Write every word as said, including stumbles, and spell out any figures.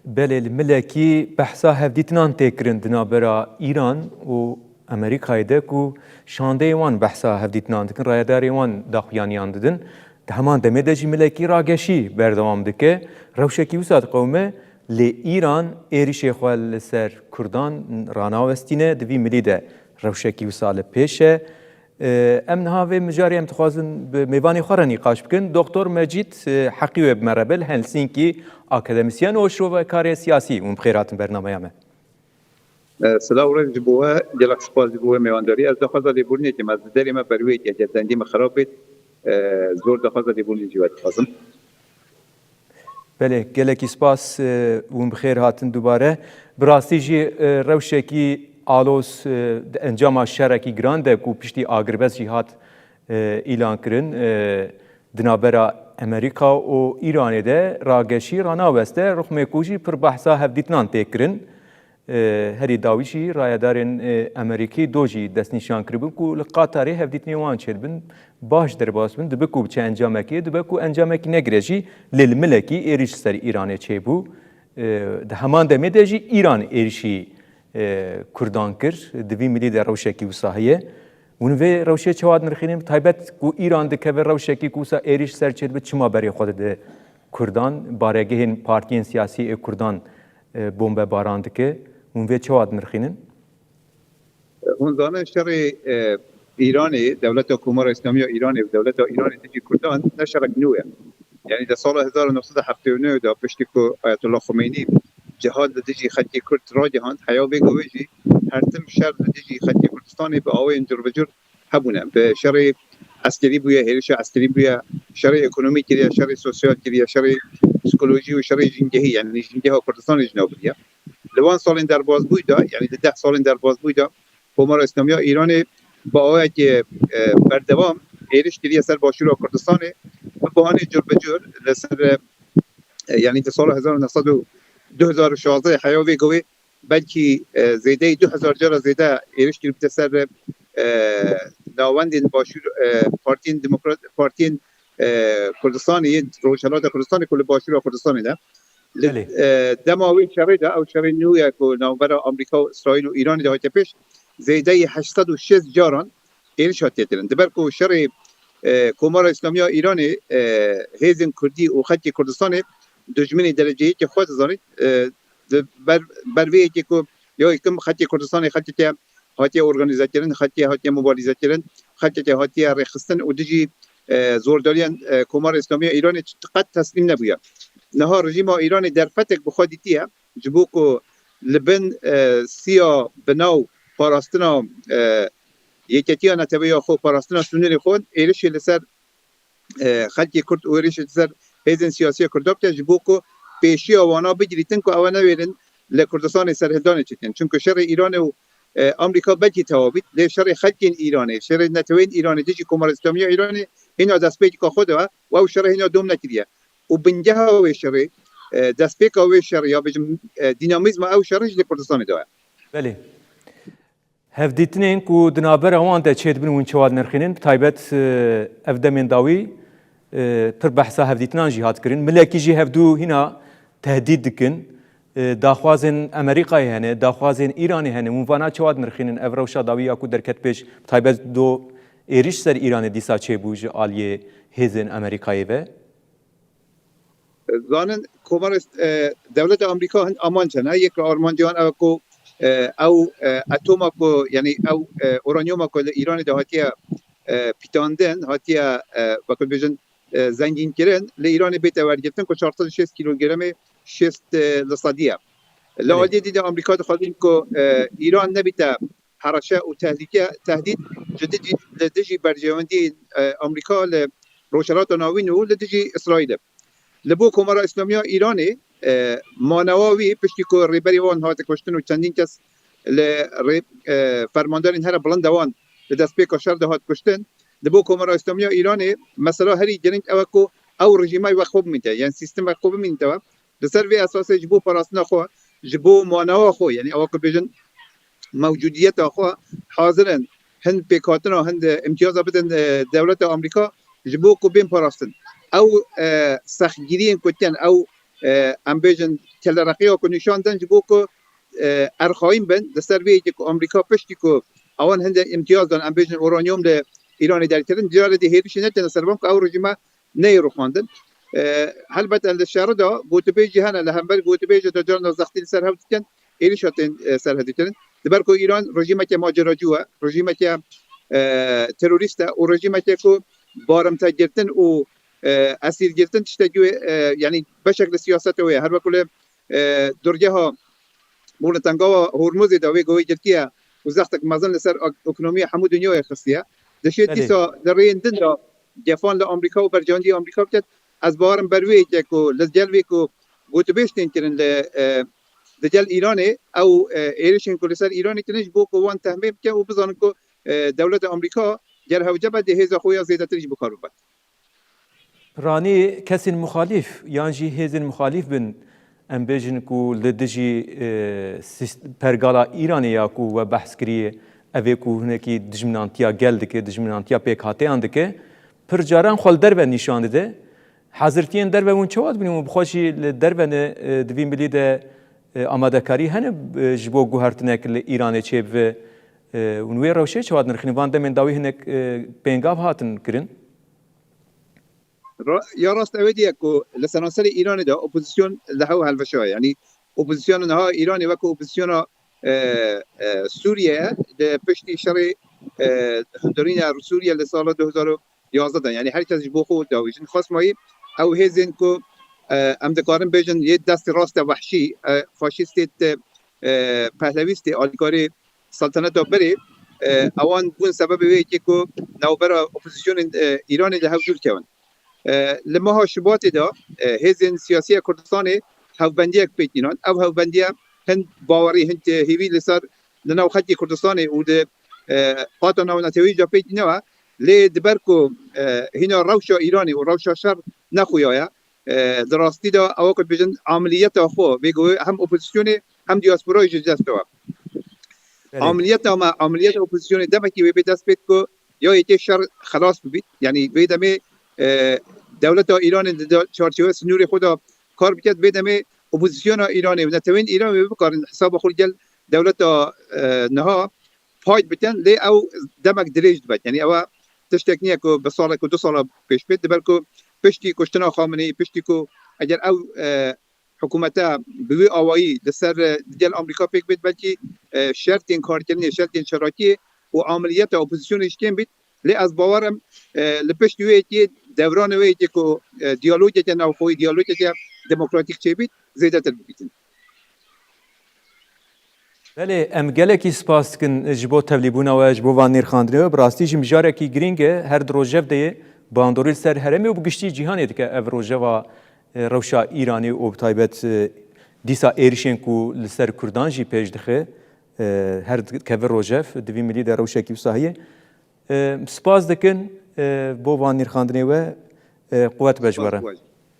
Belê, li milekî behsa hevdîtinan tê kirin di navbera Îran û Amerîkayê de ku şandeyê wan behsa hevdîtinan dikin, rayedarên wan daxuyaniyan didin. Di heman demê de jî milekî rageşî berdewam dike. Rewşekî wisa diqewime, lê Îran êrişê xwe li ser Kurdan ranawestîne, di vî milî de rewşekî wisa li pêş e. Em niha vê mijarê em dixwazin bi mêvanê xwe re nîqaş bikin. Doktor Mecîd, e, Heqî wê bi me re be, li Helsinkî akademisyen û şrovekarê siyasî. Hûn bi xêr hatin bernameya me. E, silav û rêz ji bo we, gelek spas ji bo we mêwandarî. Ez daxwaza lêbûrînekê me, ez li derê me ber wê yekê, eger dengê me xerab bêt, e, zor daxwaza lêbûrînê ji we dixwazim. Belê, gelekî spas, e, hûn bi xêr hatin dubare. Bi rastî jî, e, rewşekî aloz, e, di encama şerekî giran de ku piştî agirbest jî hat, e, îlan kirin, e, di navbera Amerîka û Îranê de rageşî ranaweste, rixmê ku jî pir behsa hevdîtinan tê kirin. E, herî dawî jî rayedarên, e, Amerîkî do jî destnîşan kiribûn ku li Qatarê hevdîtinên wan çêdibin, baş derbas bin, dibe ku biçe encamekê, dibe ku encamekî negire jî, lê li milekî êrîş li ser Îranê çêbû. E, di heman demê de jî Îran êrişî, e, Kurdan kir, di vî milî de rewşekî wisa heye. Hûn vê rewşê çawa dinirxînin? Bi taybet ku Îran dikeve rewşekî ku wisa êrîş ser çêdibe, çima berê xwe dide Kurdan? Baregehên partiyên siyasî ê Kurdan, e, bombebaran dike. Hûn vê çawa dinirxînin? Hûn zanin şerê, e, Îranê, dewleta Komara Îslamî ya Îranê û dewleta Îranê dijî Kurdan ne şerek nû ye. Yanî di sala hezar û neh sed û heftê û neh de piştî ku Ayetullah Xumeynî cihad li dijî xelkê Kurd ragihand, heya vê gavê jî her tim şer li dijî xelkê Kurdistanê bi awayên curbicur hebûne. Bi şerê eskerî bûye, hêrişa eskerî bûye, şerê ekonomî kiriye, şerê sosyal kiriye, şerê psikolojî û şerê jîngehî, yanî jîngeha Kurdistanê ji nav biriye. Li wan salên derbasbûyî de, yanî di deh salên derbasbûyî de, Komara Îslamî ya Îranê bi awayekî, e, berdewam êriş kiriye ser Başûra Kurdistanê bi bahanê curbicur li ser, e, yanî di sala hezar û neh sed û du hezar û şazdeh heya vê gavê belkî, e, zêdeyî du hezar cara zêde êriş kiribûte ser, e, navendên Başûr, e, partiyên demokrat, partiyên, e, Kurdistanê, yên Rojhelata Kurdistanê ku li Başûra Kurdistanê ne. Li, Belê. e, dema wê şerê de, ew şerê nû ye ku navbera Amerîka û Îsraîl û Îranê de hatiye pêş, zêdeyî heşt sed û şêst caran êriş hatiye kirin. Diber ku şerê, e, Komara Îslamî ya Îranê, e, hêzên Kurdî û xelkê Kurdistanê dijminê dereceyekê xwe dizanît, e, di ber, ber vê yekê ku ya yekim xelkê Kurdistanê xelkeke hatiye organîzekirin, xelkê hatiye mubalîzekirin, xelkeke hatiye rêxistin û dijî, e, zordariyan, e, Komara Îslamî ya Îranê qet teslîm nebûye. Niha rejîma Îranê derfetek bi xwe dîtiye, ji bo ku li bin, e, siya bi nav parastina, e, Yeketiya Netewê ya xwe, parastina sînorê xwe, êrişê li ser, e, xelkê Kurd û êrişê li ser hêzên siyasî ya Kurda bike, ji bo ku pêşiya wana bigirîtin ku ew newêrin li Kurdistanê serhildanê çêkin. Çunku şerê Îranê û, e, Amerîka belkî tewa bît, lê şerê xelkên Îranê, şerê neteweyên Îranê dijî Komara Îslamî ya Îranê hîna destpêka xwe de ye û ew şerê hîna dom nekiriye. Û bingeha wê şerê, e, destpêka wê şerê ya bêjim, e, dînamîzma ew şerê jî li Kurdistanê de ye. Belê. Hevdîtinên ku di navbera wan de çêdibin hûn çawa dinirxînin? Bi taybet, e, ev demên dawî, e, pir behsa hevdîtinan jî hat kirin. Milekî jî hevdû hîna tehdît dikin. E, daxwazên Amerîkayê hene, daxwazên Îranê hene. Hûn vana çawa dinirxînin? Ev rewşa dawî ya ku derket pêş, bi taybet do êriş ser Îranê dîsa çêbû ji aliyê hêzên Amerîkayê ve? Zanin Komara Îs-, e, dewleta Amerîka hin amanc hene. Yek li armancê wan ew e ku, e, ew, e, etoma ku, yanî ew, e, uranyuma ku li Îranê de hatiye, e, pîtandin, hatiye, e, wekî bêjin, e, zengînkirin, li Îranê bête wergirtin ku çar sed û şêst kîlogramê şêst, e, li sedî ye. Li Belê. aliyê dî de Amerîka dixwazin ku, e, Îran nebîte hereşe û tehlîke, tehdît ji dijî, li dijî berjewendiyên, e, Amerîka li Rojhelata Navîn û li dijî Îsraîlê. Li bo Komara Îslamî ya Îranê, e, manewa wî piştî ku rêberê wan hate kuştin û çendîn kes li rê-, e, fermandarên here bilind de wan li destpêka şer de hat kuştin, li bo Komara Îslamî ya Îranê mesela herî girîng ew e ku ew rejîmê wek xwe bimînte, yanî sîstem wek xwe bimînte we. Li ser vê esasê ji bo parastina xwe, ji bo manewa xwe, yanî ewa ku bêjin mewcûdiyeta xwe, hazir in hin pêkhatina, hin imtiyaza bidin, e, dewleta Amerîka ji bo ku bên parastin. Ew, e, sextgiriyên ku dikin, ew, e, em bêjin, telereqiya ku nîşan din ji bo ku, e, erxayîn bin li ser vê yekê ku Amerîka piştî ku ewan hinde îmtiyaz dan, em bêjin, uranyum li Îranê derkirin, diyare dê hêrişî netine ser van ku ew rejîme neyê rûxandin. E, helbet li şerî de gotûbêjî hene, li hember gotûbêjê de carna zextî li ser hev dikin, êrişa tên, e, ser hev dikirin. Diber ku Îran rejîmeke maceracû e, rejîmeke, e, terorîst e û rejîmeke ku barimtegirtin û, e, esîrgirtin tiştekî wê, e, yanî beşek li siyaseta wê ye. Her wekû li, e, dorgeha Bû li tengawa Hormuzê de wê govê girtiye û zextek mezin li ser ek-, ekonomiya hemû dinyayê xistiye. Dişê Belê. Dîsa li rêyên din de gefan li Amerîka û berjewendî Amerîka biket. Ez bawerim ber wê yekê ku li gel wê ku gotûbêj tên kirin li, e, li gel Îranê, ew, e, êrişên ku li ser Îranê kirin ji bo ku wan tehmê bike û bizanin ku, e, dewleta Amerîka ger hewce be dê hêza xwe ya zêdetir jî bi kar bibe. Piranî kesên muxalîf yan jî hêzên muxalîf bin, em bêjin ku li dijî, e, sîst-, pergala Îranê ya ku we behs kiriye, ev ê ku hinekî dijminantiya gel dike, dijminantiya pêkhateyan dike, pir caran xwe li derve nîşan dide. Hazirtiyên derve hûn çawa dibînin? Û bi xwe jî li derve ne, e, di vî milî de, e, amadekarî hene, e, ji bo guhertinek li Îranê çêbibe? E, hûn wê rewşê çawa dinirxînin? Van demên dawî hinek, e, pêngav hatin kirin. Ra-, ya rast ew ê diye ku li seranserê Îranê de opozîsyon li hew hilweşiya. Yanî opozîsyona niha Îranê weke opozîsyona, e, e, Sûriye ye, li piştî şerê, e, hundirîna Sûriye li sala du hezar û yazdeh de. Yanî her kes ji bo xwe dawî jin xwest mayî. Ew hêzên ku, e, em dikarin bêjin yê destê rast e wehşî, e, faşîstê te, e, pehlewîstê alîkarê saltaneta berê, e, ewan bûn sebebê wê yekê ku navbera opozîsyonên, e, Îranê li hev dûr kewin. E, li meha Şubatê de, e, hêzên siyasî ya Kurdistanê hevbendiyek pêk tînan. Ev hevbendiye hin bawerî, hin hêvî li ser li nav xelkê Kurdistanê û di, e, qata navneteweyî de pêk tînawe. Lê diber ku, e, hîna rewşa Îranê û rewşa şer nexuyaye, e, di rastî de ew ku dibêjin ameliyeta xwe, vê ku hem opozîsyonê hem diasporayê ji dest ve. Belê. Ameliyeta me, ameliyeta opozîsyonê demekî wê bê dest pêt ku ya yekê şer xelas bibît. Yanî vê demê, e, dewleta Îranê di da-, çarçewe sinûrê xwe de kar biket, vê demê opozîsyona Îranê û netewên Îranê wê bikarin hesaba xwe li gel dewleta, e, niha payt bikin, lê ew demek dirêj dibet. Yanî ew tiştek niye ku bi salek û du sala pêş bêt, diber ku piştî kuştina Xameneî, piştî ku eger ew, e, hikûmete bi wî awayî li ser, e, gel Amerîka pêk bêt, belkî, e, şertên karkirinê, şertên çerakiyê û ameliyeta opozîsyonê ji kêm bît. Lê ez bawer im, e, li pişt wê yekê, dewranê wê yekê ku, e, diyalogeke navxweyî, diyalogeke demokratîk çêbît, zêdetir bibîtin. Belê, em gelekî spas dikin ji bo tevlîbûna we, ji bo van nirxandinê we. Bi rastî jî mijarekî girîng e. Her di rojevdeyê bandorî li ser herêmê û bi giştî cîhanê dike. Ev rojeva, e, rewşa Îranê û bi taybet, e, dîsa êrişên ku li ser Kurdan jî pêş dixe, e, her dikeve rojev di vî milî de rewşekî wisa heye. E, spas dikin, e, bo van nirxandinê we, e, quwet be ji we re. Spas,